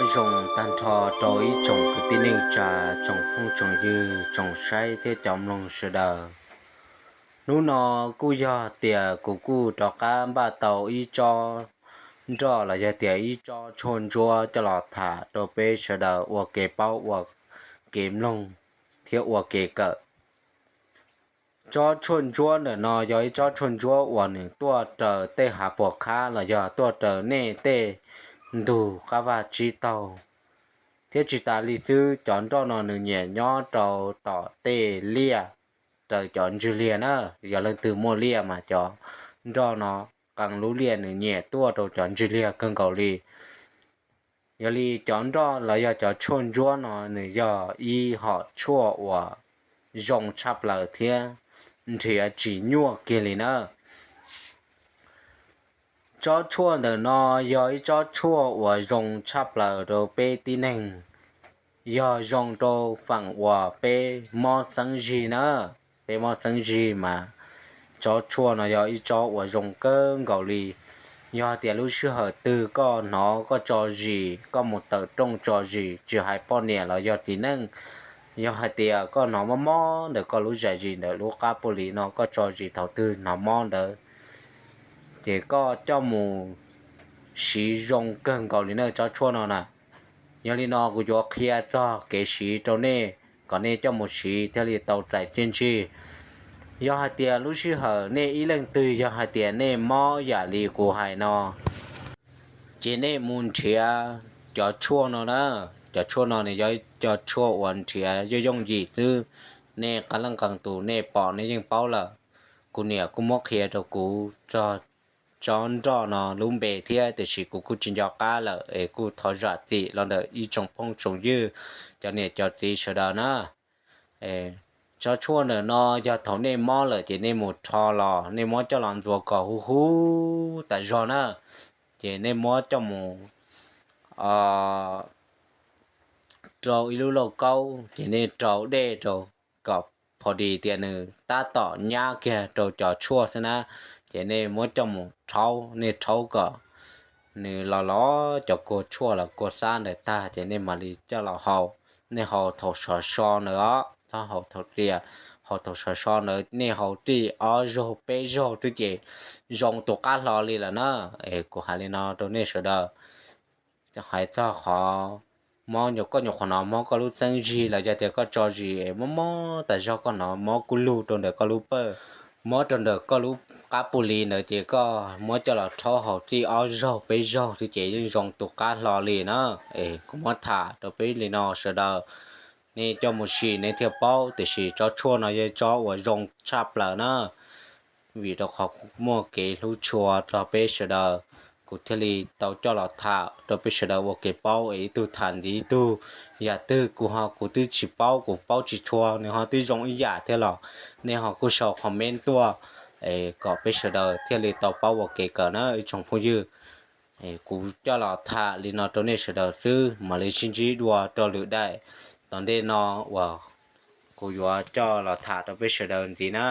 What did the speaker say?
Nyob zoo tag nrho rau ib tsoom kwv tij neej tsa, tsoom phooj tsoom ywg, tsoom saib thiab cov mloog sawv daws. Hnub no kuj yog tias kuv kuj rov qab npaj tau ib tsob nroj los yog tias ib tsob tshuaj ntsuab coj los tham rau peb sawv daws ua kev paub, ua kev mloog thiab ua kev kawm. Tsob tshuaj ntsuab ntawm no yog ib tsob tshuaj ntsuab uas nws tuaj raws tej hav puas khab los yog tuaj raws nej tej ntug qab vaj tsib taug. Thiab tsis tas li xwb, cov nroj no nws nyiam nyob rau tom tej liaj, raws cov ntswg liag na. Yog leej twg muaj liaj mas cov nroj no, qee lub liaj nws nyiam tuaj rau cov ntswg liag kawg nkaus li. Yog li cov nroj los yog cov tshuaj ntsuab no nws yog ib hom tshuaj uas zoo tshaj plaws thiab nrhiav tsis nyuaj kiag li na. Tsob tshuaj ntawm no yog ib tsob tshuaj uas zoo tshaj plaws rau peb tib neeg, yog zoo rau feem uas peb mob xeeb zig na. Peb mob xeeb zig mas tsob tshuaj no yog ib tsob uas zoo kawg nkaus li. Yog hais tias lub sij hawm twg koj hnov koj tso zis, koj mus tawm rooj tso zis, tsis hais poj niam los yog txiv neej, yog hais tias koj hnov mob mob ntawm koj lub zais zis ntawm lub qab puas lis no, koj tso zis thaum twg hnov mob ntawd, ces koj coj mus siv zoo kawg nkaus li na tsob tshuaj no na. Yog li no kuv yuav qhia txog kev siv rau nej kom nej coj mus siv thiaj li tau txais txiaj ntsig. Yog hais tias lub sij hawm nej ib leej twg yog hais tias nej mob yam li kuv hais no, ces nej mus nrhiav cov tshuaj no na. Cov tshuaj no nws yog cov tshuaj uas nrhiav yooj yooj yim xwb. Nej qee leej qee tus nej pom nej yeej paub lawm. Kuv niam kuj muab qhia rau kuv txog tsob nroj no lub npe thiab, tiam sis kuv kuj tsis nco qab lawm es kuj thov zam txim los ntawm ib tsoom phooj tsoom ywg, cov niam cov txiv sawv daws na. Tsob tshuaj ntawm no yog thaum nej mob lawm ces nej mus rho los, nej muab coj los ntxuav kom huv huv tas zog na, ces nej muab coj mus rau ib lub lauj kaub, ces nej rau dej rau kom pho dis tias nws tab tom nyab kiag rau cov tshuaj xwb na, ces nej muab coj mus rhaub, nej rhaub kom nws los los cov kua tshuaj los kua xab ntawd tag ces nej mam li coj los haus. Nej haus thaum sov so ntawd os, txhob haus thaum tias, haus thaum sov so ntawd nej haus txij ob zaug peb zaug xwb ces zoo tus qab hlo li lawm na. Es kuv hais li no rau nej sawv daws, hais txog qhov mob, koj nyuam qhuav hnov mob koj lub xeeb zig los yog tias koj tso zis mob mob tas zog, koj hnov mob kuj lug rau ntawm koj lub pawj, mob rau ntawm koj lub qab puas lis ntawd ces koj muab coj los rhaub haus txij ob zaug peb zaug xwb ces yeej zoo tus qab hlo li na. Es kuv muab tham rau peb li no sawv daws, nej coj mus sim nej thiaj paub, tiam sis tsob tshuaj no yog tsob uas zoo tshaj plaws na. Vim rau qhov kuv muaj kev hlub tshua rau peb sawv daws, kuv thiaj li tau coj los tham rau peb sawv daws ua kev paub es ib tug tham ntxiv ib tug. Yam twg kuv ho kuv twb tsis paub, kuv paub tsis tshua, nws ho twb zoo ib yam thiab los nej ho kuj sau comment tuaj es kom peb sawv daws thiaj li tau paub ua kev kawm na ib tsoom phooj ywg. Kuv coj los tham li no rau nej sawv daws xwb, mam li sib ntsib dua rau lwm daim tom ntej no uas kuv yuav coj los tham rau peb sawv daws ntxiv na.